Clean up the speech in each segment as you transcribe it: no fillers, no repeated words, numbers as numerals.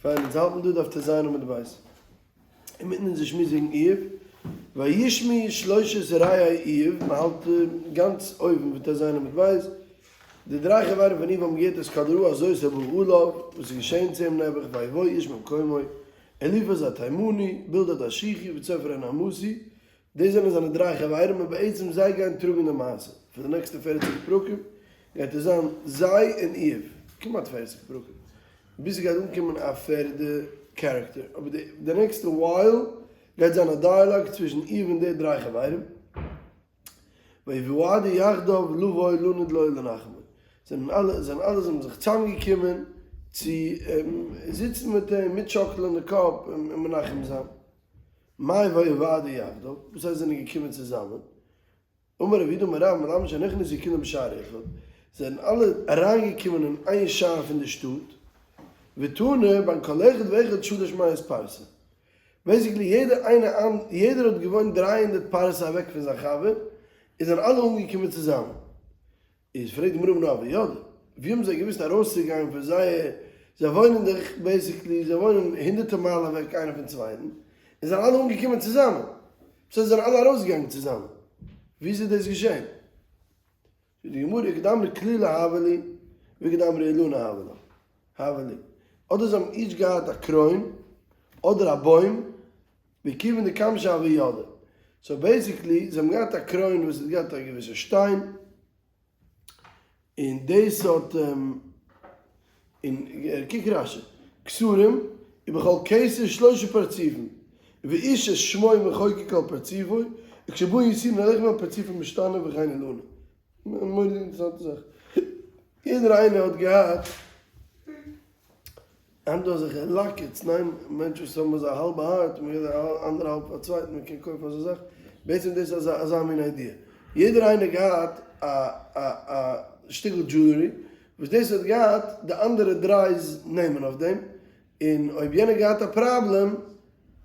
פיין, אונז האלטן דא דף טז עמוד ב'. אינמיטן אונזער שמועס וועגן איוב, וישמעו שלושת רעי איוב, מען האלט גאנץ אויבן פון טז עמוד ב', די דריי חברים פון איוב האבן געהערט את כל הרעה הזאת הבאה עליו, וואס איז געשען צו אים נעבעך, ויבואו איש ממקומו, אליפז התימני, בלדד השוחי, וצופר הנעמתי, דאס זענען זיינע דריי חברים און בעצם זיי גייען טראגן די מעשה פאר די נעקסטע פערציג פרקים גייט עס זיין זיי און איוב כמעט פערציג פרקים ביז ס'גייט אנקומען א פערדע character אבער די די נעקסטע ווייל גייט זיין א dialogue צווישן איוב און די דריי חברים ויועדו יחדיו לבוא לנוד לו ולנחמו זענען אלע זענען אלע זענען זיך צוזאמגעקומען צו זיצן מיט אים מיטשאקלען די קאפ און מנחם זיין. מאי ויועדו יחדיו, וואס הייסט זענען געקומען צוזאמען? אמר רב יהודה אמר רב מלמד שנכנסו כולם בשער אחד, זענען אלע אריינגעקומען אין איין שער פון די שטאט, ותנא בין כל אחד ואחד שלש מאות פרסה, basically יעדער איינער יעדער האט געוואוינט 300 פרסה אוועק פון זיין חבר, און זענען אלע אנגעקומען צוזאמען. איז פרעגט די גמרא מנא הוו ידעי, ווי האבן זיי געוואוסט ארויסצוגיין פון זייער, זיי וואוינען דאך basically, זיי וואוינען הונדערטער מייל אוועק איינער פון צווייטן, און זענען אלע אנגעקומען צוזאמען, וואס הייסט זענען אלע ארויסגעגאנגען צוזאמען? ווי איז דאס געשען? זאגט די גמרא, איכא דאמרי כלילא הוה להו, ואיכא דאמרי אילנא הוה לה, הוה להו, אדער זיי האבן each געהאט א קרוין, אדער א בוים, וכיוון דכמשי הוו ידעי. so basically זיי האבן געהאט א קרוין וואס האט געהאט א געוויסע שטיין, און דאס האט און קוק רשי, כתרים, ובכל כתר שלושה פרצופים, ואיש את שמו מחוקק על פרצופו, וכשבאין יסורין הלחם הפרצופים משתנה וכן אילנא. מורא'דיג אינטערעסאנטע זאך. יעדער איינער האט געהאט. היינט דא אזעלכע לאקעטס, ניין? מענטשן וואס האבן אזא האלבע הארט, מען געט א אנדערע האלב פאר א צווייטן, מען קען קויפן אזא זאך, בעצם דאס איז אזא מין idea. יעדער איינער געהאט א א א שטיקל jewelry, וואס דאס האט געהאט די אנדערע דריי'ס נעמען אויף דעם, און אויב יענער געהאט א פראבלעם,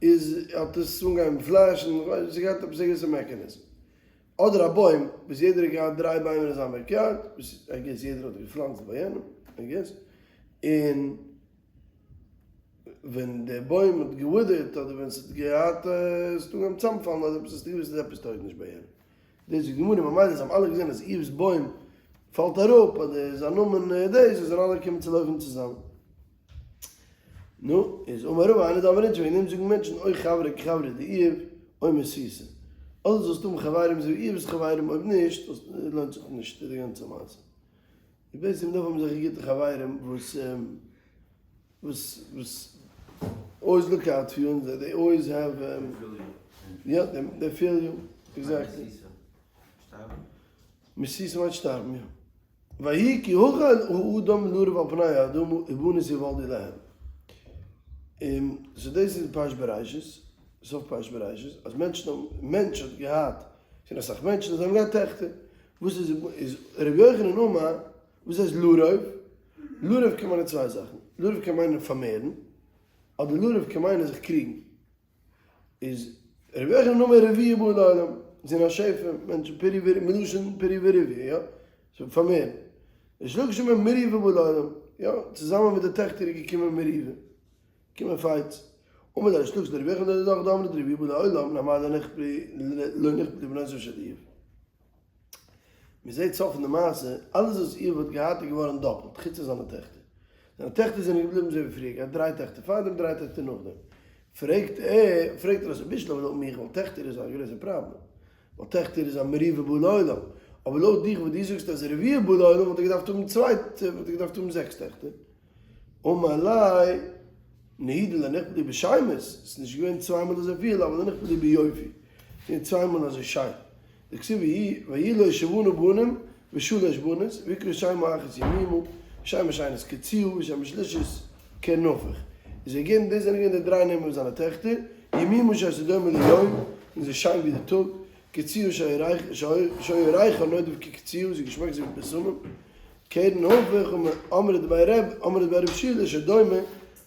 איז האט עס אנגעהויבן flash ן, כ'ווייס נישט, ס'האט געהאט עפעס א געוויסע mechanism. אדער א בוים וואס יעדער האט געהאט דריי ביימער אין זיין backyard, וואס I guess יעדער האט געפלאנצט ביי יענעם, I guess, און ווען דער בוים האט גע wither ט אדער ווען ס'האט געהאט ס'האט אנגעהויבן צאמפאלן אדער עפעס האסטו געוואוסט אז עפעס טויג נישט ביי יענעם. דאס איז גמרא ממילא זיי האבן אלע געזען אז איוב'ס בוים פאלט אראפ אדער זיין נאמען דאס זיי זענען אלע געקומען צו לויפן צוזאמען. נו, איז אמר רבא היינו דאמר אינש וועגן דעם זאגן מענטשן או חברא כחבריה דאיוב או מסיתא. אדער זאלסטו האבן חברים אזוי ווי איוב'ס חברים אויב נישט לוינט זיך נישט די גאנצע מעשה. די בעסטע מ'דארף האבן אזעלכע גוטע חברים וואס וואס וואס always look out for you and they always have יא they feel you exactly. מסיתא מיינט שטארבן יא. ויהי כי החל האדם לרוב על פני האדמה ובנות יולדו להם. און so דאס איז פרשת בראשית, סוף פרשת בראשית, אז מענטשן האבן, מענטש האט געהאט, ס'געווען אסאך מענטשן, זיי האבן געהאט טעכטער. וואס איז, איז ר' יוחנן אמר, וואס הייסט לרוב? לרוב קען מיינען צוויי זאכן. לרוב קען מיינען פארמערן, אדער לרוב קען מיינען זיך קריגן. איז רבי יוחנן אמר רביע בא לעולם, זענען א שפע מענטשן פריה ורביה, מלשון פריה ורביה, יא, זיי פארמערן. ריש לקיש אמר מריבה בא לעולם, יא, צוזאמען מיט די טעכטער איז געקומען מריבה, געקומען fights. אמר ליה ריש לקיש לרבי יוחנן לדידך דאמרת רביה בא לעולם, אמאי לא נכפלו לא נכפלו בנותיו של איוב. מען זעט סוף פון די מעשה, אלעס וואס איוב האט געהאט איז געווארן דאפלט, חוץ פון זיינע טעכטער. זיינע טעכטער זענען געבליבן אזוי ווי פריער, געהאט דריי טעכטער פארדעם, דריי טעכטער נאכדעם. פרעגט ער, פרעגט ער אזוי, בשלמא לויט מיך, ווייל טעכטער איז א גרויסע פראבלעם, ווייל טעכטער איז א מריבה בא לעולם, אבער לויט דיך וואס דו זאגסט אז רביע בא לעולם וואלט ער געדארפט האבן צוויי, וואלט ער געדארפט האבן זעקס טעכטער. אמר ליה, נהי דלא נכפלו בשמות, ס'איז נישט געווען צוויי מאל אזויפיל, אבל נכפלו ביופי, ס'איז געווען צוויי מאל אזוי שיין. דכתיב ויהי לו שבעה בנים ושלש בנות, ויקרא שם האחת ימימה, ושם השנית קציה, ושם השלישית קרן הפוך. איז ער געווען, דאס זענען געווען די דריי נעמען פון זיינע טעכטער, ימימה שהיתה דומה ליום, און זי איז שיין ווי די טאג, קציה שהיה ריחה נודף כקציה, זי געשמעקט אזוי ווי בשמים, קרן הפוך, אמרי דבי רב, אמרי דבי רב שילא שדומה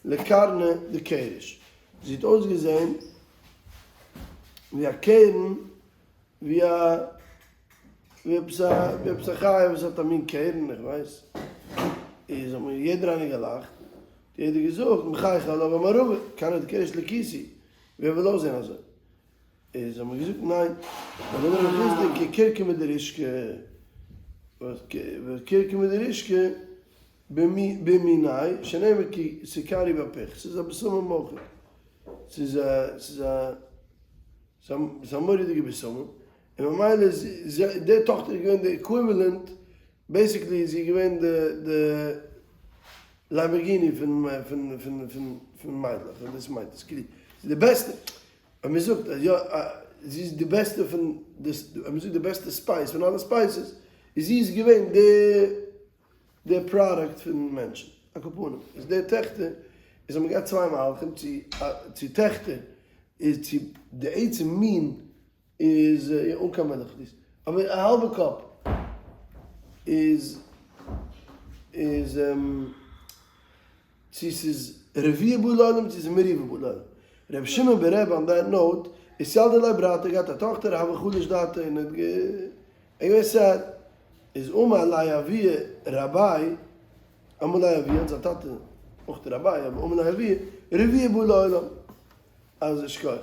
לקרנא דקרש, זי האט אויסגעזען ווי א קרן ווי א ווי עפעס א ווי עפעס א חיה וואס האט א מין קרן איך ווייס איז האט מיר יעדער איינער געלאכט. האט יעדער געזאגט מחייכי עליו המערבא, קנא דקריש לכיסי, ווער וויל אויסזען אזוי? איז האט מען געזאגט ניין, ווייל אמר רב חסדא ככרכמא דרישקא, כרכמא דרישקא במיניה שנאמר כי סוכר הוא בפיך, ס'איז א בשמים אויך, ס'איז א ס'איז א ס'איז א מורא'דיגע בשמים, און ממילא איז די טאכטער איז געווען די equivalent, basically איז זי געווען די די לעמבערגיני פון פון פון פון פון מיידלעך, און דאס מיינט עס, כאילו, זי איז די בעסטע, ווען מען זאגט אז יא זי איז די בעסטע פון די, ווען מען זאגט די בעסטע spice פון אלע spices, איז זי איז געווען די די פראדוקט פון מענטשן. על כל פנים, איז די טעכטער, איז האבן געהאט צוויי מהלכים, צו צו טעכטער איז צו די עצם מין איז אן קיין מילך please, אבער א האלבע cup איז איז צו ס'איז רביע בא לעולם צו ס'איז מריבה בא לעולם. רבי שמעון ברבי on that note איז ילדה ליה ברתא געהאט א טאכטער הוה חליש דעתיה און האט געווען sad איז אמר ליה אבוה רבי אמר ליה אבוה האט זיין טאטע אויך רבי אבער אמר ליה אבוה רביע בא לעולם אז שכוח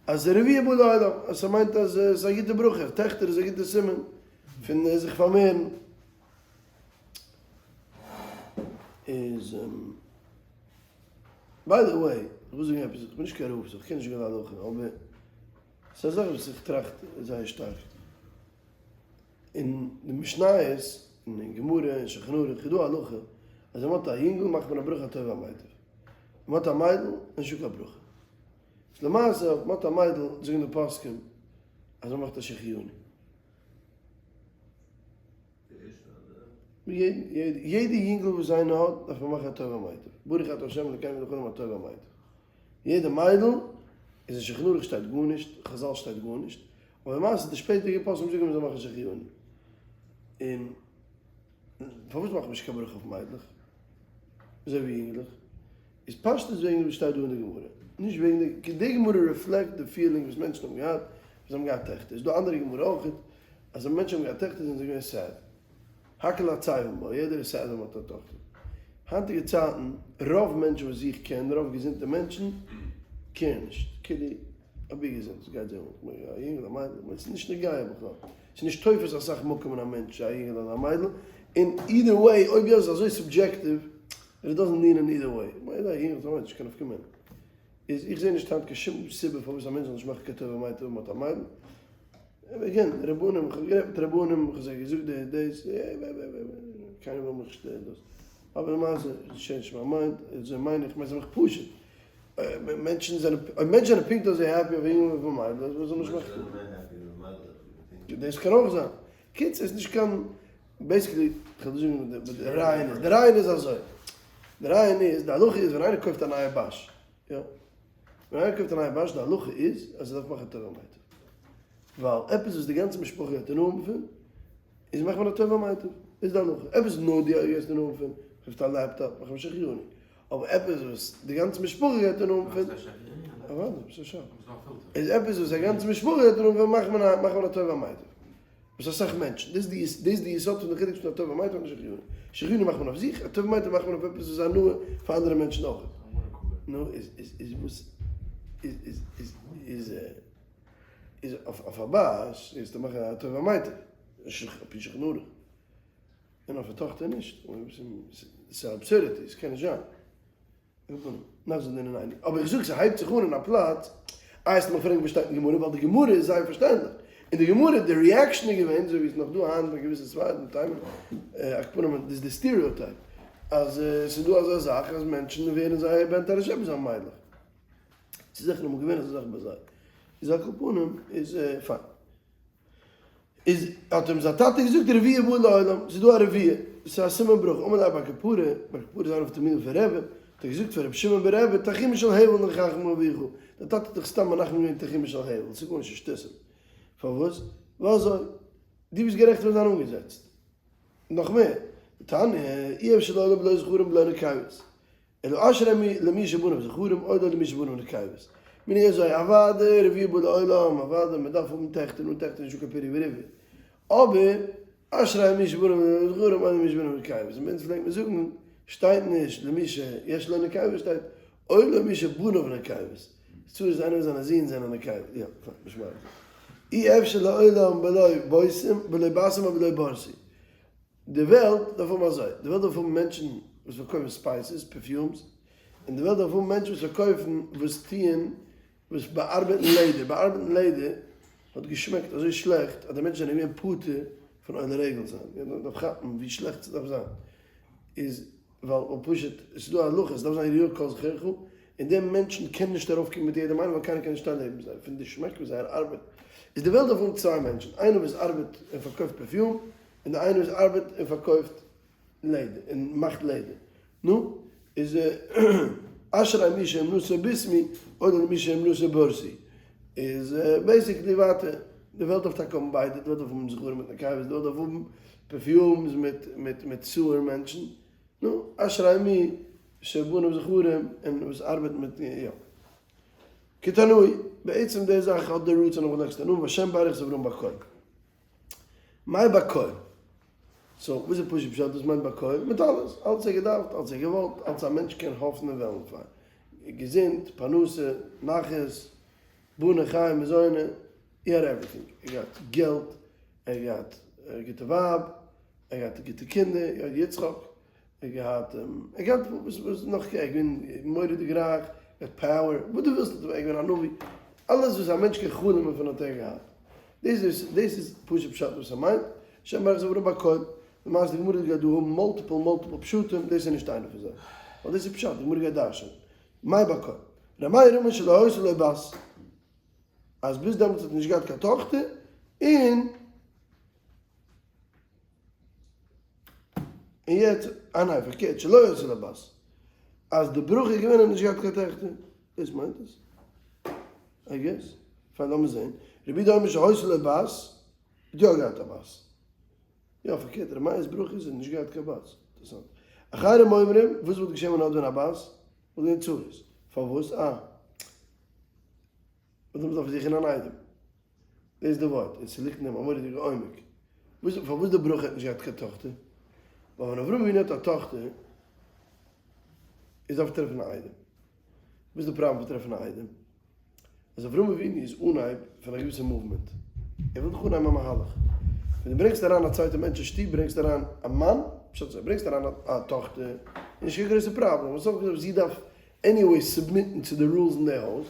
אז רביע בא לעולם אז ס'מיינט אז ס'איז א גוטע ברכה טעכטער איז א גוטע סימן פון זיך פארמערן. איז by the way, איך וויל זאגן עפעס, איך בין נישט קיין רב so איך קען נישט זאגן א הלכה, אבער ס'איז א זאך וואס איך טראכט זייער שטארק. אין די משניות, און אין גמרא, אין שולחן ערוך, איז דא א הלכה אז ווען מ'האט א יונגל מאכט מען א ברכה הטוב והמיטיב. ווען מ'האט א מיידל איז נישטא קיין ברכה. איז למעשה אויב מ'האט א מיידל זאגן די פוסקים אז מ'מאכט א שהחיינו. יעדע יונגל וואס איינער האט דארף מען מאכן הטוב והמיטיב, ברוך אתה ה' אלקינו מלך העולם הטוב והמיטיב. יעדע מיידל איז אין שולחן ערוך שטייט גארנישט, חזל שטייט גארנישט, אבער למעשה די שפעטערדיגע פוסקים זאגן מען זאל מאכן שהחיינו. און פארוואס מאכט מען נישט קיין ברכה אויף מיידלעך אזוי ווי יונגלעך? איז פשטות וועגן וואס שטייט דא אין די גמרא, נישט וועגן די, כי די גמרא reflect די feeling וואס מענטשן האבן געהאט ווען זיי האבן געהאט טעכטער, איז דא אנדערע גמרא אויך אז ווען מענטשן האבן געהאט טעכטער זענען זיי געווען sad, הכל עצבים בה, יעדער איז sad ווען מען האט א טאכטער. היינטיגע צייטן רוב מענטשן וואס איך קען, רוב געזונטע מענטשן, care ן נישט, כאילו אבי געזונט, עס גייט זיי אן, כ'מיין א יונגל א מיידל, כ'מיין ס'איז נישט נוגע בכלל, ס'איז נישט תופס אסאך מקום אין א מענטש א יונגל אדער א מיידל, און either way אויב יא איז עס אזוי subjective that it doesn't mean in either way, כ'מיין א יונגל אדער א מיידל איז נישט קיין נפקא מינה. איז איך זעה נישט היינט קיין שום סיבה פארוואס א מענטש זאל נישט מאכן קיין הטוב והמיטיב אויב מ'האט א מיידל. again, רבנים, איך האב גערעדט מיט רבנים, איך האב זיי געזאגט די דאס, קיינער וויל מיך נישט דאס. אבער למעשה, איך change מיין mind, אזוי מיין איך, כ'מיין ס'איז מיך פשוט. מענטשן זענען, אויב מענטשן זענען פונקט אזוי happy אויף א יונגל ווי אויף א מיידל, אז מ'זאל נישט מאכן. דאס קען אויך זיין. קיצור, ס'איז נישט קיין, basically, כ'וועל דיר זאגן וואס די רעיון איז. די רעיון איז אזוי. די רעיון איז, די הלכה איז ווען איינער קויפט א נייע באש, יא. ווען איינער קויפט א נייע באש, די הלכה איז אז ער דארף מאכן הטוב והמיטיב. ווייל עפעס וואס די גאנצע משפחה גייט הנאה האבן פון, איז מאכט מען הטוב והמיטיב. דאס איז די הלכה. עפעס נאר דו גייסט הנאה האבן פון, קויפסט א לעפטאפ, מאך מען שהחיינו. אבער עפעס וואס די גאנצע משפחה גייט הנאה האבן פון, אוודאי, ביסט א שאלה. איז עפעס וואס א גאנצע משפחה גייט הנאה האבן פון, מאכט מען א מאכט מען הטוב והמיטיב. וואס אסאך מענטשן, דאס איז די יסוד פון די חילוק צווישן הטוב והמיטיב און שהחיינו. שהחיינו מאכט מען אויף זיך, הטוב והמיטיב מאכט מען אויף עפעס וואס איז הנאה פאר אנדערע מענטשן אויך. נו, איז איז איז וואס איז איז איז איז איז אויף א באש גייסטו מאכן הטוב והמיטיב, על פי שולחן ערוך. און אויף א טאכטער נישט. ס'איז א absurdity, ס'קען נישט זיין. נחזור לענינינו. אבער איך זאג ס'הייבט זיך אן אין א פלאץ, איי וועסטו מיך פרעגן וואס שטייט אין גמרא, ווייל די גמרא איז זייער פארשטענדליך. אין די גמרא די reaction איז געווען, אזוי ווי עס איז נאך דא היינט ביי געוויסע ספרדים תימן, עכ"פ דאס איז די stereotype, אז ס'איז דא אזא זאך אז מענטשן ווערן זייער bent out of shape זיי האבן מיידלעך. ס'איז זיכער אמאל געווען אזא זאך ביי זיי. איז על כל פנים איז פיין. איז האט אים זיין טאטע געזאגט רביעה בא לעולם, ס'איז דא א רביעה, ס'איז א סימן ברכה, אמר ליה בר כפרה, בר כפרה איז איינער פון תלמידים פון רבי, האט ער געזאגט פאר רבי שמעון בר רבי, תנחומא של הבל נחך מאביך, דיין טאטע האט דיך סתם מנחם געווען תנחומא של הבל, ס'איז גארנישט שטותים, פארוואס? ווייל אזוי, דו ביסט גערעכט פון זיין אנגעזעצט, נאך מער, תניא, אי אפשר לעולם בלא זכרים בלא נקבות, אלא אשרי למי שבניו זכרים אוי לו למי שבניו נקבות. מנהג אזוי, אוודאי רביעה בא לעולם, אוודאי מען דארף האבן טעכטער, אן טעכטער איז נישטא קיין פריה ורביה. אבער אשרי מי שבניו זכרים אוי לו למי שבניו נקבות. און ביי אונז פלעגט מען זאגן. שטייט נישט למי שיש לו נקבות, שטייט אוי לו מי שבניו נקבות. צרות איז איינער וואס זיינע זין זענען נקבות. יא, פיין, משמע אזוי. אי אפשר לעולם בלא בושם, בלא בסם ובלא ברסי. די וועלט דארף האבן אזוי, די וועלט דארף האבן מענטשן וואס פארקויפן spices, perfumes, און די וועלט דארף האבן מענטשן וואס פארקויפן, וואס טוען, וואס באארבעטן לעדער. באארבעטן לעדער האט געשמעקט אזוי שלעכט אז די מענטשן זענען געווען פטור פון עולה רגל זיין. מען דארף כאפן ווי שלעכט ס'דארף זיין. איז ווייל פשוט עס איז דא א הלכה, עס דארף זיין יראה כל זכורך, און די מענטשן קענען נישט ארויפקומען מיט יעדעם איינעם ווייל קיינער קען נישט שטיין נעבן זיי פון די שמעק פון זייער ארבעט. איז די וועלט דארף האבן צוויי מענטשן, איינער וואס ארבעט און פארקויפט perfume, און די איינער וואס ארבעט און פארקויפט לעדער און מאכט לעדער. נו, איז אשרי מי שאמונתו בסמי אוי למי שאמונתו ברסי. איז basically ווייטער, די וועלט דארף טאקע האבן ביידע, די וועלט דארף האבן זכרים מיט נקבות, די וועלט דארף האבן perfumes מיט מיט מיט sewer מענטשן, נו, אשרי מי שבניו זכרים און וואס ארבעט מיט יא. כתנאי, בעצם די זאך האט די roots און נאך די נעקסטע נאמען, והשם ברך את אברהם בכל. מאי בכל? so וואס איז פשוט פשט וואס מיינט בכל? מיט אלעס, אלץ ער געדארפט, אלץ ער געוואלט, אלץ א מענטש קען האפן און וועלן פאר. געזונט, פרנסה, נחת, בני חיי מזוני, he had everything, ער געהאט געלט, ער געהאט גוטע ווייב, ער געהאט גוטע קינדער, ער געהאט יצחק, ער געהאט, ער געהאט וואס וואס נאך, ער געווען מורא'דיג רייך, ער האט power, וואס דו ווילסט האט ער, ער געווען א נביא, אלעס וואס א מענטש קען חלומ'ען פון האט ער געהאט. דאס איז דאס איז פשוט פשט וואס ער מיינט, שם ברך את אברהם בכל, למעשה די גמרא גייט דא האבן multiple multiple פשטים, דאס איז נישט איינע פון זיי, ווייל דאס איז פשט, די גמרא גייט דרש'ענען, מאי בכל, ר' מאיר אומר שלא היתה לו בת, אז ביז דעמאלטס האט ער נישט געהאט קיין טאכטער, און און יעצט, אה ניין פארקערט, שלא היתה לו בת, אז די ברכה איז געווען ער האט נישט געהאט קיין טעכטער, דאס מיינט עס, I guess, פיין לאמיר זעהן, רבי יהודה אומר שהיתה לו בת, האט יא געהאט א בת. יא פארקערט, ר' מאיר'ס ברכה איז ער האט נישט געהאט קיין בת. אינטערעסאנט. אחרים אומרים, וואס וואלט געשען ווען ער האט ווען א בת? וואלט געווען צרות. פארוואס? אה. ווייל דעמאלטס דארף ער זוכן אן איידעם. דאס איז די ווארט, און ס'ליגט אין דעם א מורא'דיגע עומק. וואס, פארוואס די ברכה האט נישט געהאט קיין טאכטער? ווייל ווען אברהם אבינו האט א טאכטער, איז דארף ער טרעפן א איידעם. וואס איז די פראבלעם פון טרעפן א איידעם? אז אברהם אבינו איז אנהייב פון א געוויסע movement, ער וויל דאך אנהייבן א מהלך, ווען דו ברענגסט אריין א צווייטע מענטש אין שטוב ברענגסט אריין א מאן, פשט אזוי, ברענגסט אריין א טאכטער, איז נישט קיין גרויסע פראבלעם, ווייל סוף כל סוף זי דארף anyway submit ן צו די rules אין די הויז,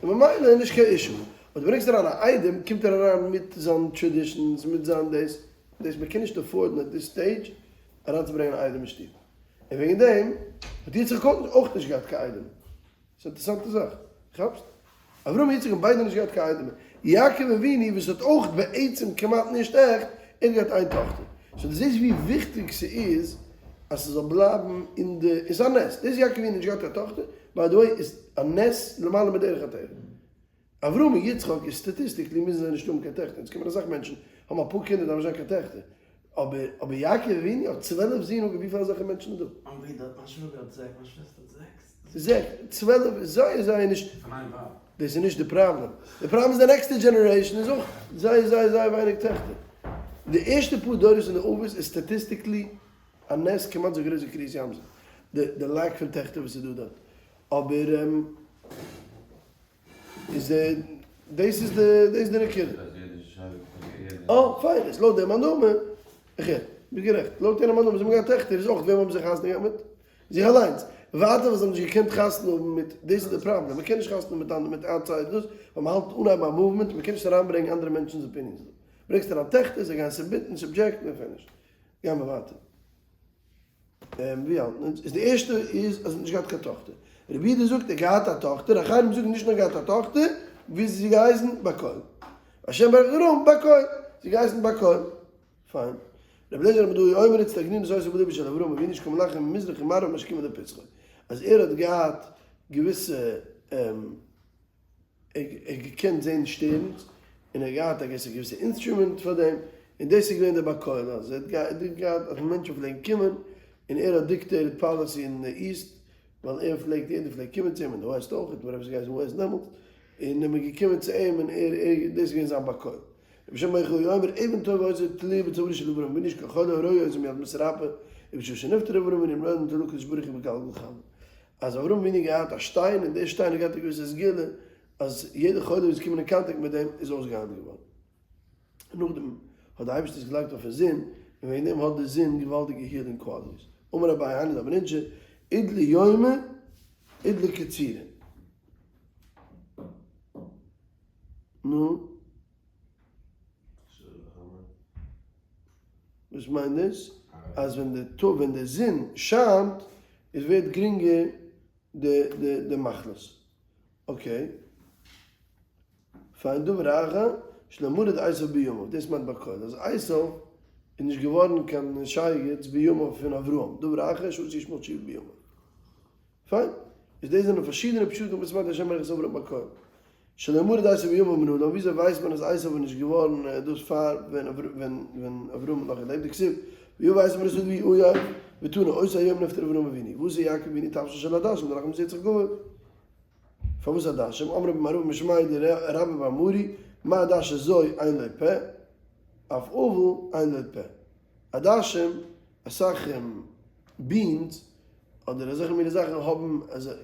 און ממילא איז נישט קיין issue, אבער דו ברענגסט אריין א איידעם, קומט ער אריין מיט זיין traditions, מיט זיין דאס, דאס מען קען נישט afford ן at this stage אריינצוברענגען א איידעם אין שטוב, און וועגן דעם האט יצחק אויך נישט געהאט קיין איידעם. ס'איז א אינטערעסאנטע זאך. כאפסט? אברהם און יצחק האבן ביידע נישט געהאט קיין איידעמער. יעקב אבינו וואס האט אויך בעצם כמעט נישט עכט, ער האט געהאט איין טאכטער. so דו זעסט ווי וויכטיג ס'איז אז ס'זאל בלייבן אין די, און ס'איז א נס. דאס יעקב אבינו האט נישט געהאט קיין טאכטער, by the way, איז א נס למעלה מדרך הטבע. אברהם און יצחק איז statistically מוזן זיי נישט האבן קיין טעכטער, אונז קען מען אסאך מענטשן האבן אפאר קינדער דארף נישט זיין קיין טעכטער, אבער אבער יעקב אבינו האט 12 זין אגב וויפיל אזעלכע מענטשן איז דא? מיין ברודער האט מיין שוואגער האט זעקס מיין שוועסטער האט זעקס. זעקס, 12 איז זייער זייער נישט. פון איין ווייב. דאס איז נישט די פראבלעם, די פראבלעם איז די נעקסטע generation איז אויך זייער זייער זייער ווייניג טעכטער, די ערשטע פאר דורות פון די אבות איז statistically א נס כמעט אזוי גרויס ווי קריעת ים סוף, די די lack פון טעכטער וואס איז דא דארט, אבער. איז דאס איז די דאס איז די נקודה. אה, פיין, איז לויט דעם מאן דאמר, איך הער, ביסט גערעכט, לויט יענעם מאן דאמר זיי האבן געהאט טעכטער איז אויך וועם האבן זיי חתונה געהאט מיט? זיך אליינס. ווייטער וואס זיי האבן נישט געקענט חתונה האבן מיט, דאס איז די פראבלעם, מען קען נישט חתונה האבן מיט מיט outside דאס, ווייל מען האלט אנהייבן א movement, מען קען נישט אריינברענגען אנדערע מענטשנ'ס opinions דא. ברענגסט אריין טעכטער, זיי גייען submit ן, subject ן און finish. גייען מיר ווייטער. ווי האלטן אונז? איז די ערשטע איז אז ער האט נישט געהאט קיין טאכטער. רבי יהודה זאגט ער האט געהאט א טאכטער, אחרים זאגן נישט נאר געהאט א טאכטער, ווי איז זי געהייסן? בכל. השם ברך אברהם בכל. זי געהייסן בכל. פיין. רבי אליעזר המודעי אומר אצטגנינות היתה בלבו של אברהם אבינו שכל מלאכים ממזרח ומערב משכימים לפתחו. אז ער האט געהאט געוויסע ער האט געקענט זען שטערנס, און ער האט געהאט א געוויסע געוויסע instrument פאר דעם, און דאס איז געווען די בכל, אז ער האט געהאט אז מענטשן פלעגן קומען, און ער האט dictated policy אין די East, ווייל ער פלעגט, יעדער פלעגט קומען צו אים, אין די West אויך, האט מיר עפעס געהייסן West דעמאלטס, און מען איז געקומען צו אים, און ער, ער, דאס איז געווען זיין בכל. רבי שמעון בר יוחאי אומר, אבן טובה היתה תלויה בצווארו של אברהם אבינו שכל חולה הרואה אותו מיד מתרפא. ובשעה שנפטר אברהם אבינו נתן לו הקדוש ברוך הוא בגלגל חמה, אז אברהם אבינו האט געהאט א שטיין און דער שטיין האט געהאט א געוויסע סגולה אז יעדער חולה וואס איז געקומען אין קאנטאקט מיט דעם איז אויסגעהיילט געווארן. נאכדעם האט די אייבערשטער עס געלייגט אויפן זון, און וועגן דעם האט די זון געוואלדיגע healing qualities. אמר אביי היינו דאמר אינשי, אידלי יומא אידלי קצירא. נו? וואס מיינט דאס? אז ווען די טאג ווען די זון שיינט איז ווערט גרינגער די די די מחלות. okay. פיין דבר אחר שלא מרד עשו בימיו, דאס מיינט בכל אז עשו איז נישט געווארן קיין שייגעץ בימיו פון אברהם, דבר אחר שעשה ישמעאל תשובה בימיו. פיין, איז דאס זענען פארשידענע פשטים וואס מיינט השם ברך את אברהם בכל. שלא מרד עשו בימיו מנלן, וויאזוי ווייסט מען אז עשו איז נישט געווארן דאס פאר ווען ווען אברהם האט נאך געלעבט, דכתיב ויבא עשו מן השדה ויהי עיף ותנא אותו היום נפטר אברהם אבינו, ועשה יעקב אבינו תבשיל של עדשים לרחם את יצחק אביו. פארוואס עדשים? אמרי במערבא משמיה דרבה בר מרי, מה עדשה זו אין לו פה, אף אבל אין לו פה. עדשים, אסאך beans, אדער אזעלכע מיני זאכן האבן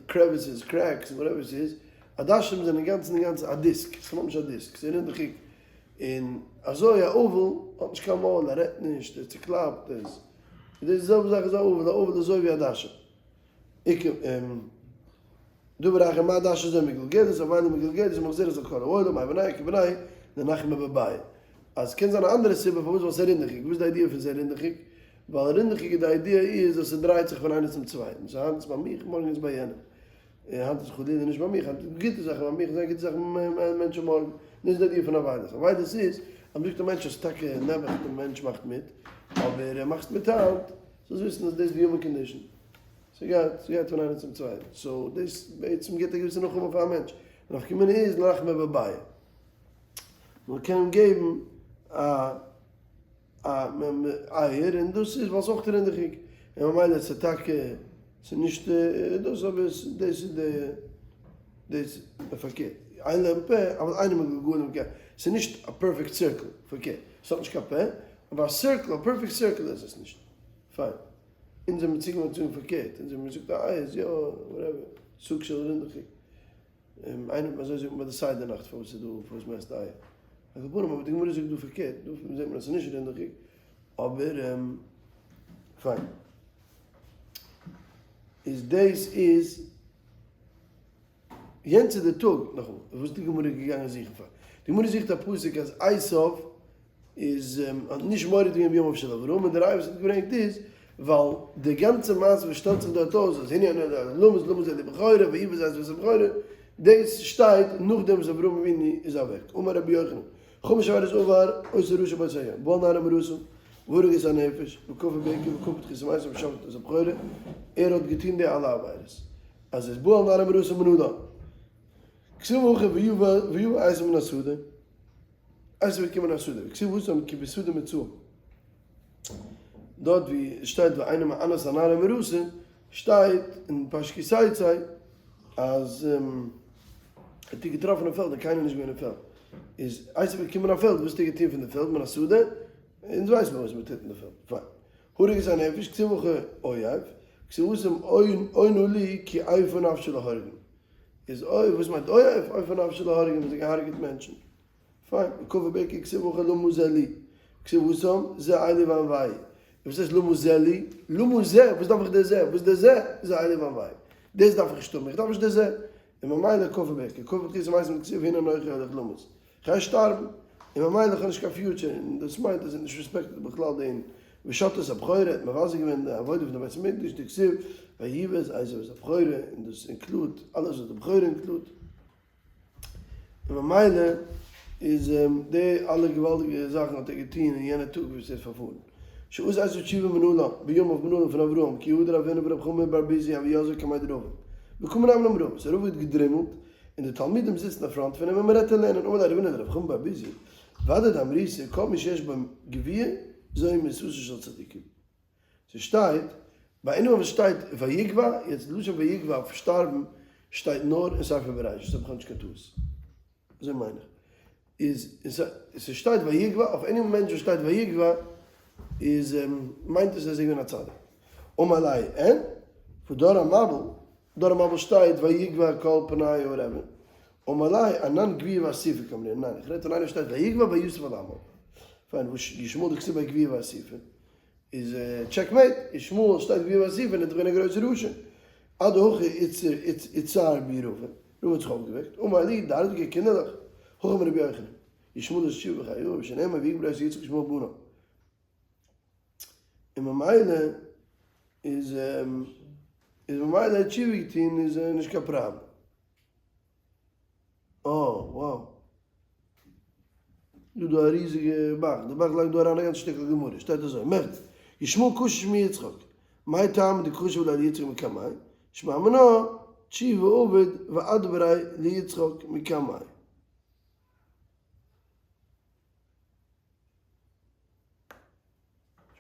crevices, cracks, whatever ס'איז, עדשים זענען אינגאנצן אינגאנצן א דיסק, ס'איז ממש א דיסק, ס'איז רינדעכיג, און אזוי א אבל האט נישט קיין מויל, ער רעדט נישט, ער איז צוקלאפט, ער איז, די זעלבע זאך איז א אבל, א אבל איז אזוי ווי עדשים. דבר אחר מה דאשה זו מגולגלת אבילה מגולגלת ומחזרת על כל העולם האי בני כבני לנחמה בבית אז קען זיין א אנדערע סיבה פארוואס ווייל ס'איז רינדעכיג וואס איז די idea פון ס'איז רינדעכיג ווייל רינדעכיג איז די idea איז אז ס'דרייט זיך פון איינער צום צווייטן סאו היינט איז ביי מיך מארגן איז ביי יענעם און היינט איז חלילה נישט ביי מיך היינט איז גוטע זאכן ביי מיך זענען גוטע זאכן ביי מענטשן מארגן דאס איז די idea פון אבילות אבילות איז אז מ'זאגט א מענטש אז טאקע נעבעך די מענטש מאכט מיט אבער ער מאכט מיט היינט זאלסט וויסן אז דאס איז די human condition. ס'גייט, ס'גייט פון איינער צום צווייטן. so דאס בעצם גיבט א געוויסע נחמה פאר א מענטש. די נפקא מינה איז לנחמה בביעא. מען קען אים געבן א א אייער און דאס איז ווייל ס'איז אויך רינדעכיג. און ממילא ס'איז טאקע, ס'איז נישט דאס אבער דאס איז די דאס פארקערט. אין להם פה אבל אינם מגולגלים כ. ס'איז נישט א perfect circle, פארקערט. ס'האט נישט קיין פה, אבער א circle, א perfect circle איז עס נישט. פיין. אונז זעמיר צוגעוואוינט צו זאגן פארקערט, אונז ווען מ'זאגט א איי איז יא whatever, סוג של רינדעכיג. איינער אזוי זאגט מען ביי די סדר נאכט פארוואס איז דא פארוואס מ'עסט אייער. על כל פנים אבער די גמרא זאגט דא פארקערט, דא זעט מען אז ס'איז נישט רינדעכיג, אבער פיין. איז דאס איז. יענץ איז די טאג, נאכאמאל, וואס איז די גמרא געגאנגען זוכן פאר? די גמרא זוכט א פסוק אז עשיו איז האט נישט מורד געווען בימיו של אברהם, און די ראיה וואס האט געברענגט איז ווייל די גאנצע מעשה וואס שטעלט זיך דארט אויס אז הנה אני הולך למות למות זה לי בכורה ויבז עשיו את הבכורה, דאס שטייט נאכדעם וואס אברהם אבינו איז אוועק. אמר רבי יוחנן, חמש עבירות עבר אותו רשע באותו היום, בהל נערה מאורסה, והרג את הנפש, וכפר בעיקר וכפר תחית המתים ושחט את הבכורה, ער האט געטון די אלע עבירות. אז עס בועל נערה מאורסה מנלן. כתיב הכא ויבא עשו מן השדה, עשו וועט קומען השדה, וכתיב התם כי בשדה מצאום. דארט ווי עס שטייט ואינו מאנס הנערה מאורסה, שטייט אין פרשת כי תצא אז ער האט איר געטראפן אין פעלד און קיינער איז נישט געווען אין פעלד. איז עשו וועט קומען א פעלד, וואס האט ער געטון פון די פעלד מן השדה? אונז ווייסן מיר וואס מען טוט אין די פעלד. פיין. הרג את הנפש, כתיב הכא אויב, כתיב התם אוי נא לי כי עייפה נפשי להורגים. איז אוי, וואס מיינט אויב? עייפה נפשי להורגים, וואס האט געהארגעט מענטשן. פיין, וכפר בעיקר כתיב הכא למה זה לי. כתיב התם זה אלי ואנוהו. וואס הייסט למה זה לי? למה זה? וואס דארף איך די זה? וואס די זה? זה אלי ואנוהו. דאס דארף איך נישט האבן, איך דארף נישט די זה. און ממילא כפר בעיקר, כפר תחיית המתים כתיב הנה אנכי הולך למות. כ'גיי שטארבן, און ממילא כ'האב נישט קיין future, און דאס מיינט אז ער האט נישט רעספעקטעד בכלל די ענין. ושחט את הבכורה, ער האט מבזה געווען די עבודה פון די בית המקדש, דכתיב, ויבז עשו את הבכורה, און דאס include אלעס וואס די בכורה include. און ממילא איז די אלע געוואלדיגע זאכן האט ער געטון אין יענע טאג וואס ער איז פארפארן. שעשה עשו תשובה מנלן, בימיו מנלן פון אברהם, כי הא דרב הונא ורב חמא בר ביזי הוו יתבי קמיה דרבא. וקא מנמנם רבא, so רבא האט געדרימלט, און די תלמידים זיצן אין front פון אים און מען רעדט אין לערנען, אמר ליה רב הונא לרב חמא בר ביזי, ודאי דאמריתו כל מי שיש בו גווייה זוהי מיתתן של צדיקים. ס'שטייט, ביי איינעם וואס שטייט ויגווע, יעצט די לשון ויגווע אויף שטארבן שטייט נאר אין ספר בראשית, אויב איך האב נישט קיין טעות, אזוי מיין איך, איז ס'שטייט ויגווע, אויף עני מענטש וואס שטייט ויגווע איז מיינט עס אז ער איז געווען א צדיק. אמר ליה אין, ודור המבול, דור המבול שטייט ויגבה כל פני העיר אבן, אמר ליה אנן גביה ואסיפה קאמרינן, ניין איך רעד פון איינער וואס שטייט ויגבה ויוסף על עמו, פיין וואס ישמעאל דכתיב ביה גביה ואסיפה, איז checkmate, ישמעאל שטייט גביה ואסיפה און ער איז געווען א גרויסע רשע, עד הכא איתער בהו רבא, רבא האט זיך אויפגעוועקט, אמר להו דרדקי קינדערלעך, הכי אמר רבי יוחנן, ישמעאל איז תשובה בחיי, שנאמר ויקבר אותו יצחק וישמעאל בניו. און ממילא איז איז ממילא תשובה געטון איז נישט קיין פראבלעם. אה wow. דא דא א ריזיגע ב"ח, די ב"ח לייגט דא אריין א גאנצע שטיקל גמרא, שטייט אזוי, מכדי, ישמעאל קשיש מיצחק, מאי טעמא דקשיש ליה ליצחק מקמיה, שמע מינה, תשובה עביד ואדבריה ליצחק מקמיה.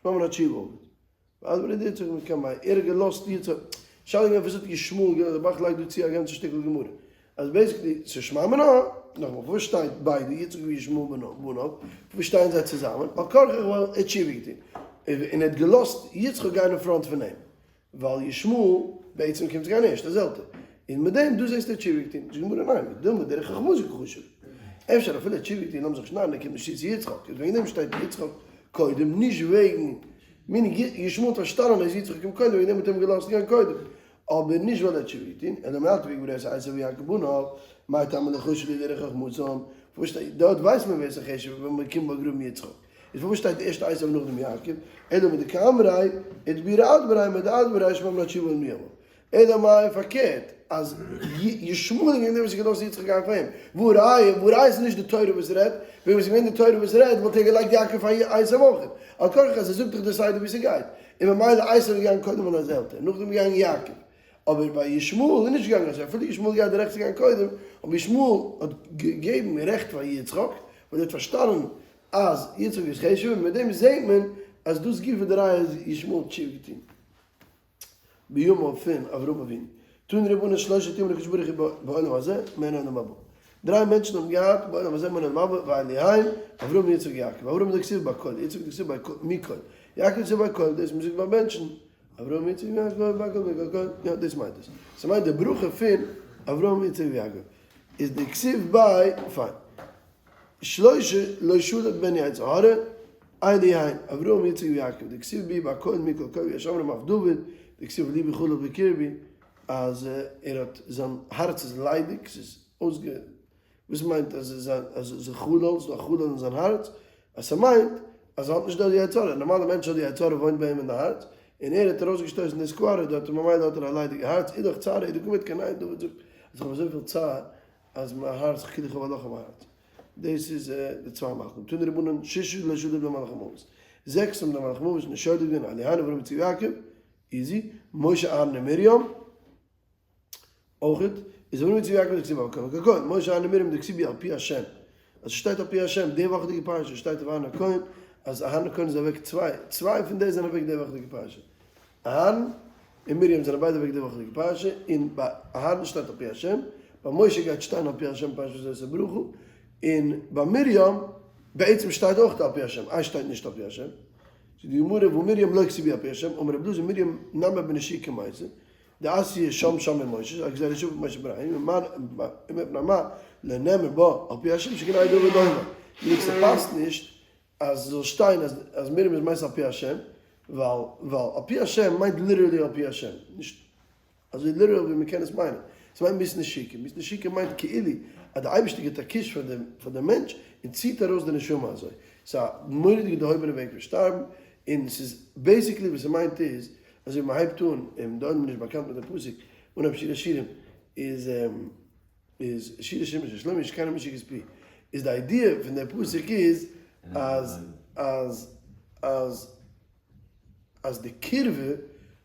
שמע מינה תשובה עביד. ואדבריה ליצחק מקמיה, ער האט געלאזט יצחק, שאלה געווען וואס האט ישמעאל געלאזט, די ב"ח לייגט דא צו א גאנצע שטיקל גמרא, אז basically ס'איז שמע מינה, נאכאמאל פארוואס שטייט ביידע יצחק וישמעאל בניו, פארוואס שטייען זיי צוזאמען, על כרחך ווייל ער האט תשובה געטון, און ער האט געלאזט יצחק גיין אין front פון אים, ווייל ישמעאל בעצם קומט זיך גיין ערשט, איז עלטער, און מיט דעם דא זעסטו ער האט תשובה געטון, זאגט די גמרא ניין, דילמא דרך חכמה איז חשוב, אפשר אפילו ער האט תשובה געטון לאמיר זיך נישט נארן ער קומט נישט צו צו יצחק, איז וועגן דעם שטייט יצחק קודם, נישט וועגן מיני ישמעאל האט פארשטאנען אז יצחק קומט קודם וועגן דעם האט ער אים געלאזט גיין קודם, אבער נישט ווייל ער האט תשובה געטון, אלא מעתה ויקבר אותו עשו ויעקב בניו, מאי טעמא לא חשיב להו דרך חכמתן, פארוואס שטייט דארט ווייסט מען ווער ס'איז חשוב ווען מ'קומט באגראבן יצחק. איז פארוואס שטייט ערשט עשו און נאכדעם יעקב? אלא מדקאמרי איתבורי אדברי מדאדברי שמע מינה תשובה מיהא. אלא מאי פארקערט אז ישמעאל איז געווען דער וואס האט געלאזט יצחק גיין פאר אים. והא ראיה, והא ראיה ס'איז נישט די תורה וואס רעדט, ווען עס איז געווען די תורה וואס רעדט וואלט ער געלייגט יעקב פאר עשו אויך. על כרחך אז ער זאגט דאך די סדר ווי ס'גייט. און ממילא עשו איז געגאנגען קודם ווייל ער איז עלטער, נאכדעם איז געגאנגען יעקב. אבער ביי ישמעאל איז נישט געגאנגען אזוי, אפילו ישמעאל האט געהאט די רעכט צו גיין קודם, אבער ישמעאל האט געגעבן רעכט פאר יצחק, ווייל ער האט פארשטאנען אז יצחק איז חשוב'ער, מיט דעם זעהט מען אז דאס גופא די ראיה איז ישמעאל תשובה געטון בימיו פון אברהם אבינו. תנו רבנן שלשה טעמים לקדוש ברוך הוא בעולם הזה מעין עולם הבא. דריי מענטשן האבן געהאט בעולם הזה מעין עולם הבא ואלו הן, אברהם יצחק יעקב. אברהם דכתיב בכל, יצחק דכתיב מכל, יעקב דכתיב בכל, דאס מ'זאגט ביי בענטשן, אברהם יצחק ויעקב בכל מכל כל, יא דאס מיינט עס. ס'מיינט די ברכה פון אברהם יצחק ויעקב איז דכתיב ביי פיין. שלשה לא שלט בהן יצר הרע, אלו הן, אברהם יצחק ויעקב, דכתיב בהו בכל מכל כל ויש אומרים אף דוד, דכתיב לבי חלל בקרבי, אז ער האט זיין הארץ איז ליידיג, ס'איז אויסגע. וואס מיינט אז זיין אז עס איז חלל, ס'איז דא א חלל אין זיין הארץ? אז ס'מיינט אז ער האט נישט דארט די יצר הרע, א נארמאלע מענטש האט די יצר הרע וואוינט ביי אים אין די הארץ, און ער האט ארויסגעשטויסן די סקווארע דארט און ממילא האט ער א ליידיגע הארץ, אידך צער אידך קומט קיין ניין דוד זאגט אז איך האב אזויפיל צער אז מיין הארץ כאילו איך האב א לאך אין מיין הארץ. דאס איז די צוויי מלאכים. תנו רבנן ששה לא שלט בהם מלאך המוות. זעקס האבן די מלאך המוות נישט שולט געווען, אלו הן אברהם יצחק יעקב, easy, משה אהרן און מרים, אויך איז אברהם יצחק יעקב דכתיב בכל מכל כל, משה אהרן מרים דכתיב בהו על פי השם, אז ס'שטייט על פי השם, די וואכעדיגע פרשה שטייט אויף אהרן הכהן אז אהרן הכהן איז אוועק צוויי, צוויי פון די זענען אוועק די וואכעדיגע פרשה, אהרן און מרים זענען ביידע אוועק די וואכעדיגע פרשה, און ביי אהרן שטייט על פי השם, ביי משה גייט שטיין על פי השם פרשת וזאת הברכה, און ביי מרים בעצם שטייט אויך על פי השם, איי שטייט נישט על פי השם? זאגט די גמרא ומרים לא כתיב ביה על פי השם, אמר רבי אלעזר מרים נמי בנשיקה מתה, דאתיא שם שם ממשה, א גזירה שווה פון משה בריינו, ומפני מה לא נאמר בה על פי השם שכן אין הדבר דומה. מיינט ס'פאסט נישט אז ס'זאל שטיין אז מרים איז מתה על פי השם, ווייל ווייל על פי השם מיינט literally על פי השם, נישט אזוי literal ווי מ'קען עס מיינען. ס'מיינט מיתת נשיקה. מיתת נשיקה מיינט כאילו אז די אייבערשטער גיבט א קיש פאר דעם פאר דעם מענטש און ציט ארויס די נשמה אזוי. ס'איז א מורא'דיגע דערהויבענע וועג פון שטארבן, און ס'איז basically וואס ס'מיינט איז אזוי ווי מען הייבט אן, און דא איז מען נישט באקאנט מיט די פסוק, אנהייב שיר השירים איז איז שיר השירים של שלמה ישקני מנשיקת פי, איז די idea פון די פסוק איז אז אז אז אז די קירבה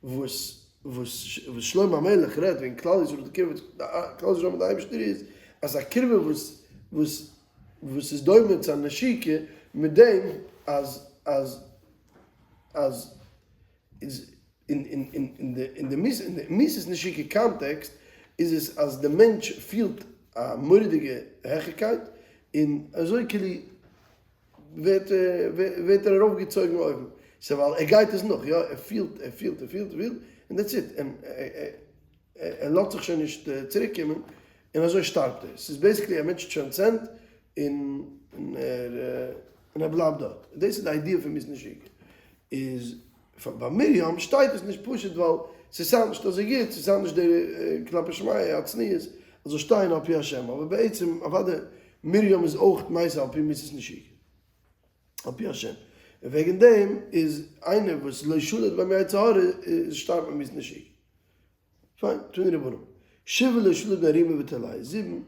וואס וואס וואס שלמה המלך רעדט וועגן כלל ישראל די קירבה כלל ישראל מיט די אייבערשטער איז אז א קירבה וואס וואס וואס איז דומה צו א נשיקה מיט דעם אז אז אז איז אין אין אין אין די אין די מיס אין די מיתת נשיקה context איז עס אז די מענטש פילט א מורא'דיגע העכערקייט און אזוי כאילו ווערט ווערט ער ארויפגעצויגן אויבן. ס'איז ווייל ער גייט עס נאך, יא, ער פילט, ער פילט, ער פילט, ער פילט, און that's it, און ער לאזט זיך שוין נישט צוריק קומען, און אזוי שטארבט ער. ס'איז basically א מענטש transcend, און און ער בלייבט דארט. דאס איז די idea פון מיתת נשיקה. איז ביי מרים שטייט עס נישט פשוט ווייל ס' sound נישט אזוי גוט, ס' sound נישט די כלפי שמיא הצניעות אז זאל שטיין על פי השם, אבער בעצם אוודאי מרים איז אויך מתה על פי מיתת נשיקה. על פי השם. און וועגן דעם איז איינער וואס לא שלט ביים יצר הרע איז שטארבט מיתת נשיקה. פיין, תנו רבנן. שבעה לא שלט בהם רימה ותולעה, זיבן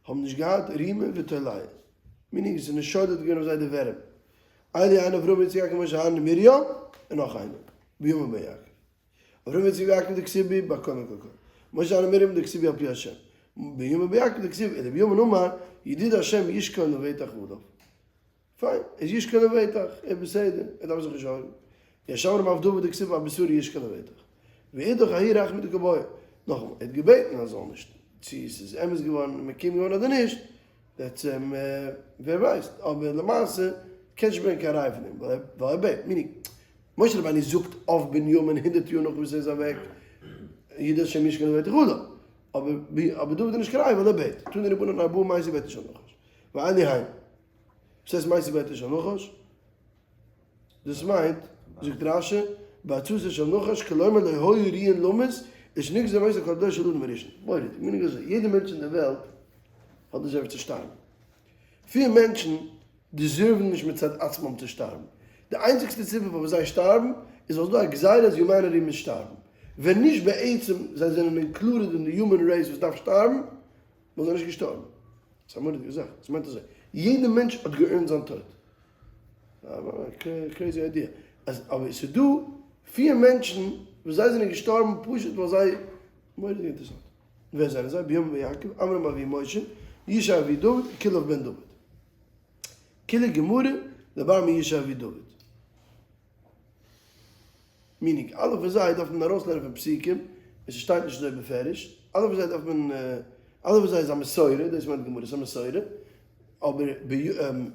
האבן נישט געהאט רימה ותולעה, meaning עס איז נישט שולט געווען אויף זיי די ווערים. אלו הן אברהם יצחק יעקב משה אהרן און מרים, און נאך איינער, בנימין בן יעקב. אברהם יצחק יעקב דכתיב בהו בקול בקול קול. משה אהרן מרים דכתיב בהו על פי השם. בנימין בן יעקב דכתיב ולבנימין אמר ידיד השם ישכון לבטח עליו. פיין, איז ישכון לבטח, איז בסדר, ער דארף זיך נישט זארגן. יש אומרים אף דוד דכתיב על בשרו ישכון לבטח. ואידך ההוא רחמי דקא בעי. נאכאמאל, ער האט געבעטן אז זאל נישט, צו עס איז אמת געווארן און מקוים געווארן אדער נישט, בעצם ווער ווייסט, אבער למעשה קען נישט ברענגען קיין ראי' פון דעם, ווייל ער בעט, meaning, משה רבינו זאגט אויף בנימין הונדערט יאר נאך וואס ער איז אוועק, ידיד השם ישכון לבטח עליו, אבער דוד איז נישט קיין ראי' ווייל ער בעט, תנו רבנן ארבעה מתו בעטיו של נחש, ואלו הן. וואס הייסט מתו בעטיו של נחש? דאס מיינט, זאגט רש"י, בעצתו של נחש כלומר לא היו ראויין למות, אלא שנגזר מותו על כל דור של אדם הראשון. מורא'דיג, meaning אזוי, יעדער מענטש אין דער וועלט האט deserved צו שטארבן. פיל מענטשן deserve ן נישט מצד עצמם צו שטארבן. די איינציגסטע סיבה פארוואס זיי שטארבן איז ווייל ס'איז דא א גזירה אז humanity מוז שטארבן. ווען נישט בעצם זיי זענען included אין די human race וואס דארף שטארבן, וואלט זיי נישט געשטארבן. ס'איז א מורא'דיגע זאך. עס מיינט אזוי, יעדער מענטש האט גע earned זיין טויט. crazy idea. אז אבער ס'איז דא פיר מענטשן וואס זיי זענען געשטארבן פשוט ווייל זיי, מורא'דיג אינטערעסאנט. ווער זענען זיי? בנימין בן יעקב, עמרם אבי משה, ישי אבי דוד, כלאב בן דוד. כולה גמרא, לבר מישי אבי דוד. meaning, אלע פון זיי דארף מען ארויסלערנען פון פסוקים, און ס'שטייט נישט אזוי בפירוש, אלע פון זיי דארף מען, אלע פון זיי איז א מסורה, דאס מיינט גמרא, ס'איז א מסורה, אבער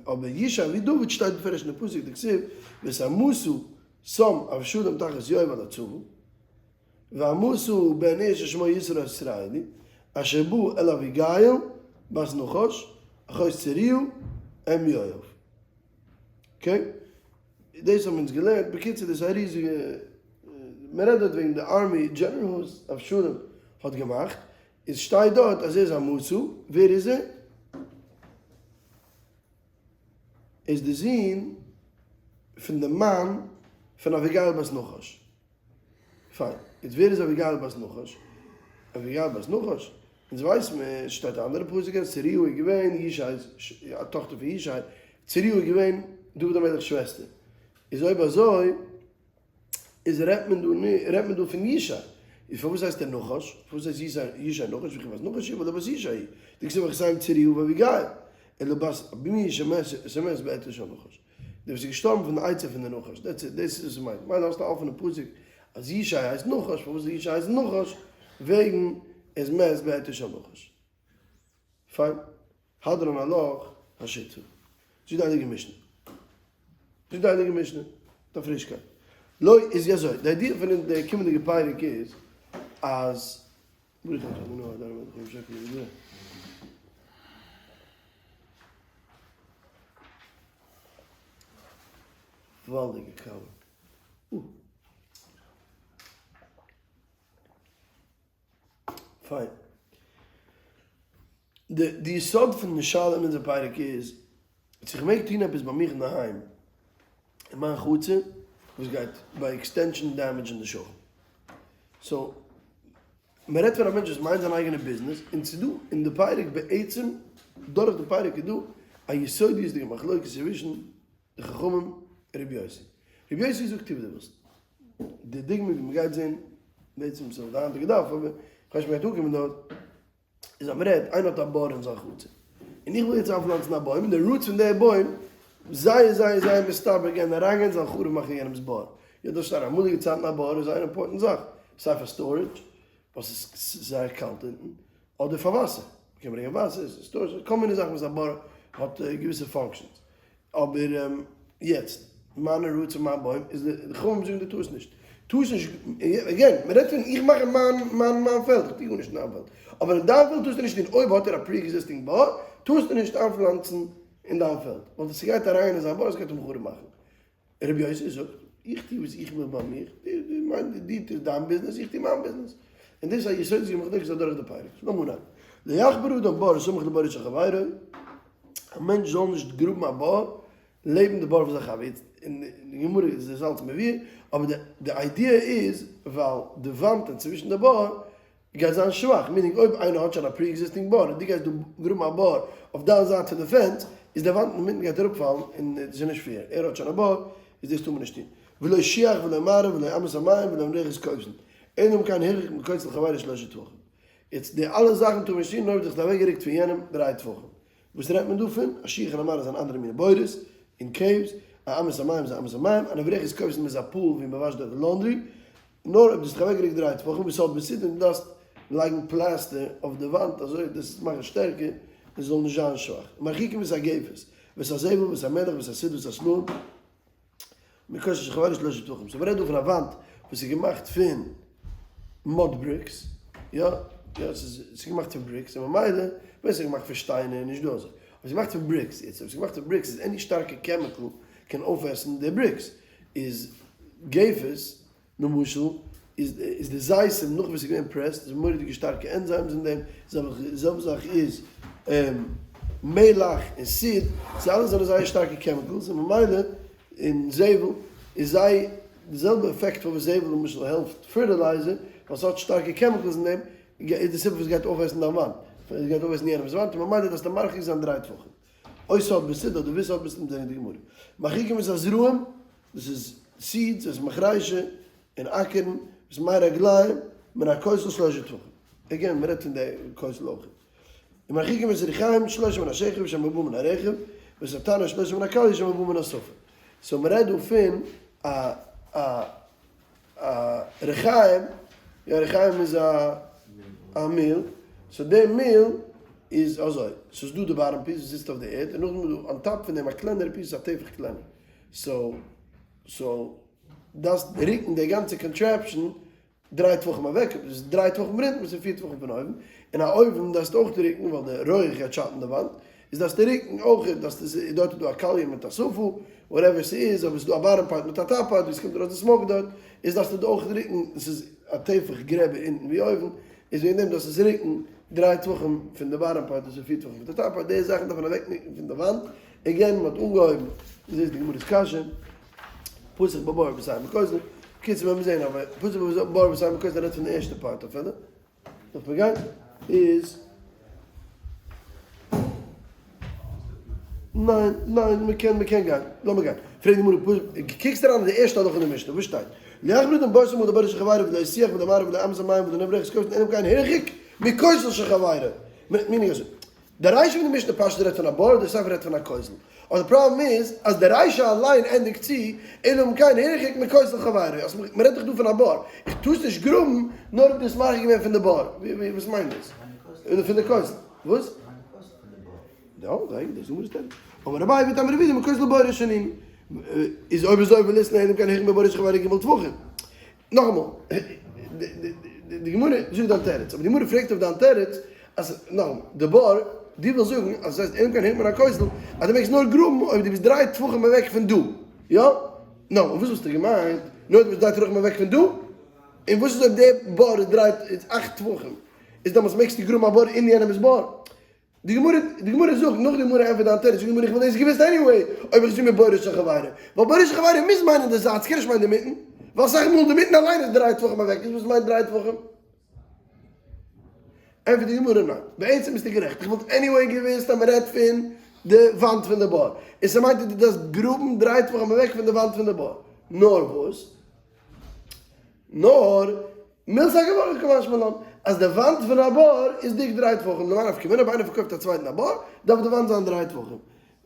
אבער ישי אבי דוד שטייט בפירוש אין די פסוק דכתיב ואת עמשא שם אבשלום תחת יואב על הצבא, ועמשא בן איש ששמו יתר הישראלי, אשר בא אל אביגיל בת נחש, אחות צרויה אם יואב. okay? דאס האבן אונז געלערנט, בקיצור דאס איז א ריזיגע, מען רעדט דארט וועגן די army general וואס אבשלום האט געמאכט, איז שטייט דארט אז ער איז עמשא, ווער איז ער? איז די זון פון די מאן פון אביגיל בת נחש. פיין, יעצט ווער איז אביגיל בת נחש? אביגיל בת נחש? אונז ווייס מיר, שטייט א אנדערע פסוק אז צרויה איז געווען ישי'ס, א טאכטער פון ישי, צרויה איז געווען דוד המלך'ס שוועסטער, איז אויב אזוי איז רעדט מען דא רעדט מען דא פון ישי, איז פארוואס הייסט ער נחש? פארוואס הייסט ישי נחש? וכי בת נחש היא ולא בת ישי היא, דכתיב מכסיים צרויה ואביגיל, אלא בת מי שמת בעטיו של נחש. דער וואס איז געשטארבן פון די עצה פון די נחש, that's it, דאס איז וואס עס מיינט, מילא האסטו א אפענע פסוק אז ישי הייסט נחש, פארוואס זאל ישי הייסן נחש? וועגן ער איז מת בעטיו של נחש. פיין, הדרן עלך השותפים. זאגט די הייליגע משנה. זאגט די הייליגע משנה, מיט א פרישקייט. לא איז אזוי, די idea פון די קומענדיגע פרק איז אז ברוך אתה אדוני אדוני מלך העולם שהכל נהיה בדברו. געוואלדיגע קאווע. פיין. די די יסוד פון די שאלה אין אונזער פרק איז, צו איך מעג טון עפעס ביי מיך אינדערהיים, אין מיין חצר, וואס גייט by extension damage ן די שכן. so, מען רעדט פון א מענטש וואס מיינט זיין אייגענע ביזנעס, און ס'איז דא אין די פרק בעצם, דורך די פרק איז דא א יסודיות'דיגע מחלוקת צווישן די חכמים און רבי יוסי. רבי יוסי זאגט טו וואס דו ווילסט. די דוגמא ווי מ'גייט זען, בעצם ס'איז אויף די היינטיגע דף, אבער כ'ווייס נישט מ'גייט אנקומען דארט, איז אז מ'רעדט, איינער האט א בור אין זיין חצר, און איך וויל יעצט איינפלאנצן א בוים, און די roots פון די בוים, זייער זייער זייער מסתבר גייען אריינגיין זיין חרוב מאכן יענעמ'ס בור. יא דאס שטייט אמאליגע צייטן א בור איז זייער important זאך, סיי פאר storage, ווייל ס'איז זייער קאלט אונטן, אדער פאר וואסער, מ'קען ברענגען וואסער, ס'איז storage, כל מיני זאכן וואס א בור האט געוויסע functions. אבער יעצט. מיינע roots און מיין בוים, איז די חכמים זאגן דו טארסט נישט. טארסט נישט, again, מען רעדט פון איך מאך אין מיין מיין מיין פעלד, איך טו גארנישט אין דיין פעלד, אבער אין דיין פעלד טארסטו נישט טון, אויב האט ער א pre-existing בור, טארסטו נישט איינפלאנצן אין דיין פעלד, ווייל ס'גייט אריין אין זיין בור, עס גייט אים חרוב מאכן. רבי יוסי זאגט, איך טו וואס איך וויל ביי מיר, דו טוסט דיין ביזנעס, איך טו מיין ביזנעס. און דאס איז א יסודות'דיגע מחלוקת אדורך די פרק. לאמיר אנהייבן. לא יחפור אדם בור סמוך לבורו של חברו, א מענטש זאל נישט גראבן א בור לעבן די בור פון זיין חבר. יעצט, אין די גמרא איז דאס אלץ מבואר, אבער די idea איז ווייל די וואנט אינצווישן די בור גייט זיין שוואך, meaning אויב איינער האט שוין א pre-existing בור און דו גייסט דא גראבן א בור אויף דיין זייט פון די fence, איז די וואנט אינמיטן גייט אראפפאלן און עס איז נישט fair, ער האט שוין א בור, איז דאס טאר מען נישט טון. ולא שיח ולא מערה ולא אמת המים ולא נברכת כותל, אלא אם כן הרחיק מכותל חברו שלושה טפחים. יעצט די אלע זאכן טאר מען נישט טון נאר אויב דו האסט אוועקגערוקט פון יענעם דריי טפחים. וואס רעדט מען דא פון? א שיח און א מערה זענען אנדערע מיני בורות און caves, א אמת המים איז א אמת המים, א נברכת כותל איז א pool ווי מען וואשט דארט די laundry, נאר אויב דו האסט דיך אוועקגערוקט דריי טפחים וואס האט בסיד און דו דארפסט לייגן פלעסטער אויף די וואנט אזוי דאס מאכן שטערקער און ס'זאל נישט זיין שוואך. מרחיקים את הגפת ואת הזבל ואת המלח ואת הסיד ואת הסלעים מכותל של חברו שלושה טפחים. so מ'רעדט דא פון א וואנט וואס איז געמאכט פון mud bricks, יא יא ס'איז געמאכט פון bricks און ממילא ווען ס'איז געמאכט פון שטיינער איז נישט דא אזוי, אבער ס'איז געמאכט פון bricks, יעצט אויב ס'איז געמאכט פון bricks איז any שטארקע chemical קען אויפעסן די bricks, איז גפת למשל איז איז די זיתים נאך וואס איז געווען pressed איז מורא'דיגע שטארקע enzymes אין דעם, זעלבע זאך איז מלח און סיד, זיי אלע זענען זייער שטארקע chemicals און ממילא און זבל איז זיי די זעלבע עפעקט פארוואס זבל למשל העלפט fertilizer ווייל ס'האט שטארקע chemicals אין דעם איז די סיבה פארוואס ס'גייט אויפעסן דיין וואנט, ס'גייט אויפעסן יענעמ'ס וואנט און ממילא דארפסטו מרחיק זיין דריי טפחים. או סוד בסיד אדער וסוד בסיד זענען די גמרא. מרחיקים את הזרעים, דאס איז seeds, דאס איז מחרישה און אקערן, דאס איז מי רגליים, מן הכותל שלושה טפחים. again, מען רעדט פון די כותל אויך. און מרחיקים את הריחיים שלושה מן השכב שם הבא מן הרכב, ואת התנור שלושה מן הקליה שם הבא מן השפה. so מען רעדט דא פון א א א ריחיים, יא ריחיים איז א א מיל, so די מיל איז אזוי, ס'איז דא די bottom piece וואס זיצט אויף די ערד, און נאכדעם איז דא on top פון דעם א קלענערע piece א טפח קלענער, so so דארפסט רוקן די גאנצע contraption דריי טפחים אוועק, דאס איז דריי טפחים פון אונטן, דאס איז פיר טפחים פון אויבן, און א אויוון דארפסטו אויך רוקן ווייל די רויעך גייט שאטן די וואנט, איז דארפסטו רוקן אויך, דארפסטו דארט איז דא א קאליע מיט א שפה, whatever ס'איז, אבער ס'איז דא א bottom part מיט א top part ווי ס'קומט ארויס די smoke דארט, איז דארפסטו אויך רוקן, עס איז א טפח גרעבער אונטן ווי אויבן, איז וועגן דעם דארפסטו עס רוקן דריי טפחים פון די bottom part דאס איז פיר טפחים פון די top part, די זאכן דארף מען אוועקרוקן פון די וואנט, again מ'האט אנגעהויבן, דו זעסט די גמרא'ס קשיא, פתח בבור וסיים בכותל, בקיצור ווען מיר זעהן אבער פתח בבור וסיים בכותל רעדט פון די ערשטע part אפילו. דארף מען גיין איז ניין ניין מען קען מען קען גיין לאמיר גיין פרעגט די גמרא קוקסט אריין אין די ערשטע הלכה אין די משנה וואס שטייט לא יחפור אדם בור סמוך לבורו של חברו ולא שיח ולא מערה ולא אמת המים ולא נברכת כותל אלא אם כן הרחיק מכותל של חברו meaning אזוי די רישא פון די משנה פשט רעדט פון א בור, די סיפא רעדט פון א כותל. אבער די פראבלעם איז אז די רישא אליין ענדיגט צו, אלא אם כן הרחיק מכותל חברו, אז מ'רעדט דאך דא פון א בור, איך טאר עס נישט גראבן נאר אויב דו האסט מרחיק געווען פון די בור. וואס מיינט דאס? פון די כותל. וואס? יא, זייער גוט, דאס איז גמרא'ס תירוץ. אמר אביי ואיתימא רב יהודה מכותל בורו שנינו. איז אויב אזוי וליתני אלא אם כן הרחיק מבורו של חברו ג' טפחים. נאכאמאל, די גמרא זאגט דיין תירוץ, אבער די גמרא פרעגט אויף דיין תירוץ אז, נאכאמאל, די בור, דו ווילסט זאגן אז עס הייסט אלא אם כן הרחיק מן הכותל, אז דו מעגסט נאר גראבן אויב דו ביסט דריי טפחים אוועק פון דא, יא? נו, און וואס וואלסטו געמיינט? נאר דו ביסט דריי טפחים אוועק פון דא? און וואס איז אויב די בור איז דריי, איז אכט טפחים, איז דעמאלטס מעגסטו גראבן א בור אין יענעמ'ס בור? די גמרא, די גמרא זאגט, נאך די גמרא ענטפערט דיין תירוץ, זאגט די גמרא איך וואלט דאס געוואוסט anyway, אויב איך זאג מבורו של חברו, ווייל בורו של חברו מוז מיינען די זייט, ס'קען נישט מיינען די מיטן, ווייל אסאך מאל די מיטן אליין איז דריי טפחים אוועק, איז וואס מיינט דריי טפחים? ענטפערט די גמרא ניין, בעצם ביסטו גערעכט, איך וואלט anyway געוואוסט אז מ'רעדט פון די וואנט פון די בור, און ס'מיינט אז דו דארפסט גראבן דריי טפחים אוועק פון די וואנט פון די בור, נאר וואס? נאר מילתא גבוה קא משמע לן אז די וואנט פון א בור איז דיק דריי טפחים, למאי נפקא מינה אויב איינער פארקויפט א צווייטן א בור דארף די וואנט זיין דריי טפחים,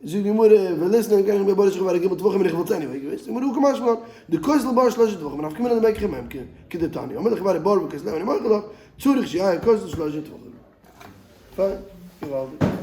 זאגט די גמרא וליתני אלא אם כן הרחיק מבורו של חברו ג' טפחים און איך וואלט anyway געוואוסט, זאגט די גמרא הא קא משמע לן דכותל בור שלושה טפחים נפקא מינה דמקח וממכר כדתניא האומר לחברו בור וכותלו איני מוכר לך צריך שיהא הכותל שלושה טפחים. פיין, געוואלדיג.